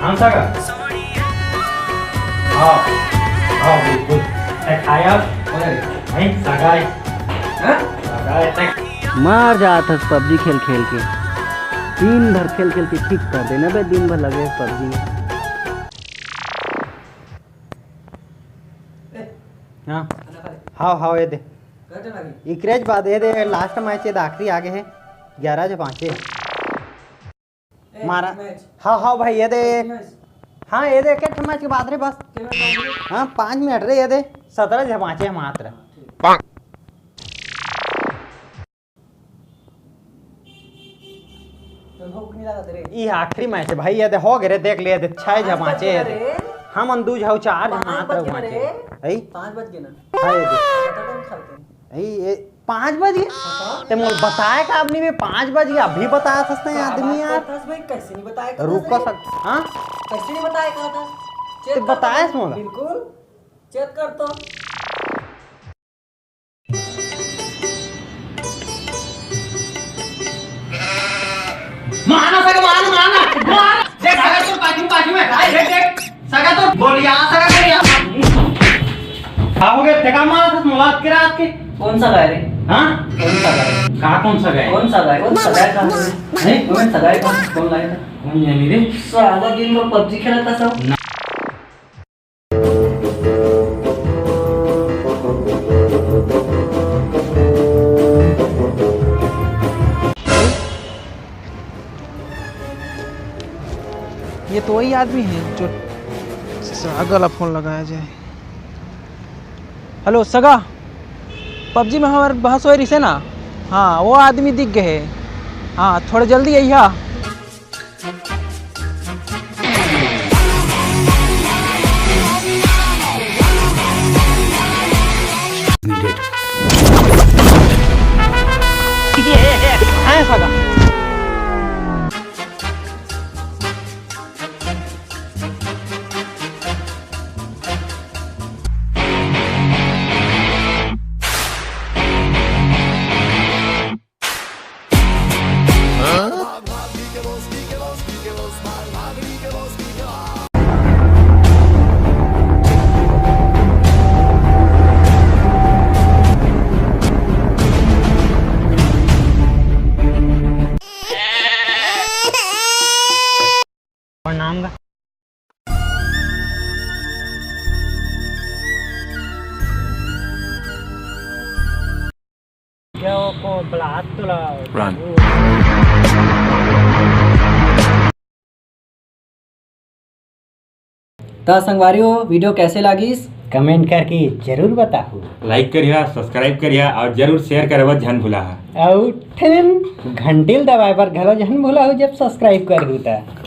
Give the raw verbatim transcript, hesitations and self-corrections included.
हाँ सगा। हाँ, हाँ, बिल्कुल। ए, खाया? नहीं, सगा है। हाँ? सगा है, तै मार जात हस पबजी खेल खेल के। दिन भर खेल खेल के ठीक कर देना बे, दिन भर लगे हस पबजी में। हाँ। हाँ, हाँ, ये दे। इकरेज बाद ये दे, last match ये दे, आखिरी आगे है, ग्यारह जो पाँचे। मारा। हाँ, हाँ भाई, ये दे। हाँ, ये दे, एक match के बाद रे बस। हाँ, पाँच मिनट रे, ये दे, सत्रह जो पाँचे मात्र। ई आखिरी match है भाई, ये दे हो गए रे, देख ले, ये दे छह झमाचे है। हमन दू झा चार झमात रह झमाचे। है? पाँच बज गए ना। हाँ, ये दे। पता नहीं खाते हैं। है, ये पाँच बज गए? हाँ। ते मोल बताए का आदमी में पाँच बज गया, अभी बताया था उसने आदमी यार। कैसे नहीं बताया? रुको सर, हाँ? कैसे नहीं बताया कहा था? ते बताया मोला। बिल्कुल। चेक कर तो। मारना सगा, मारना, मारना, मार। देख, सगा तो पाछू, पाछू में। देख, देख, सगा तो गोलियां, सगा गोलियां। का हो गया? देखा मारा था मुलाकात के रात के। कौन सगा है रे? हाँ? कौन सगा है? का कौन सगा है? कौन सगा है? कौन सगा है कहाँ से? नहीं, कौन सगा है कहाँ? कौन लाया था? कौन जानी रे? साला दिन भर पबजी खेला था सब। ना। ये तो वही आदमी है जो सगा ला फोन लगाया जाए। हेलो सगा, पबजी में हमार बहस होए रिसे ना, हाँ वो आदमी दिख गए है, हाँ थोड़ा जल्दी अइहा। प्रणाम गा। Run। त संगवारी हो, video कैसे लागिस? Comment करके जरूर बताहू। Like करिहा, subscribe करिहा और जरूर share करे बर झन भुलाहा। अउ ठिन घंटी ल दबाए बर घलो झन भुलाहू, जब subscribe करहू त।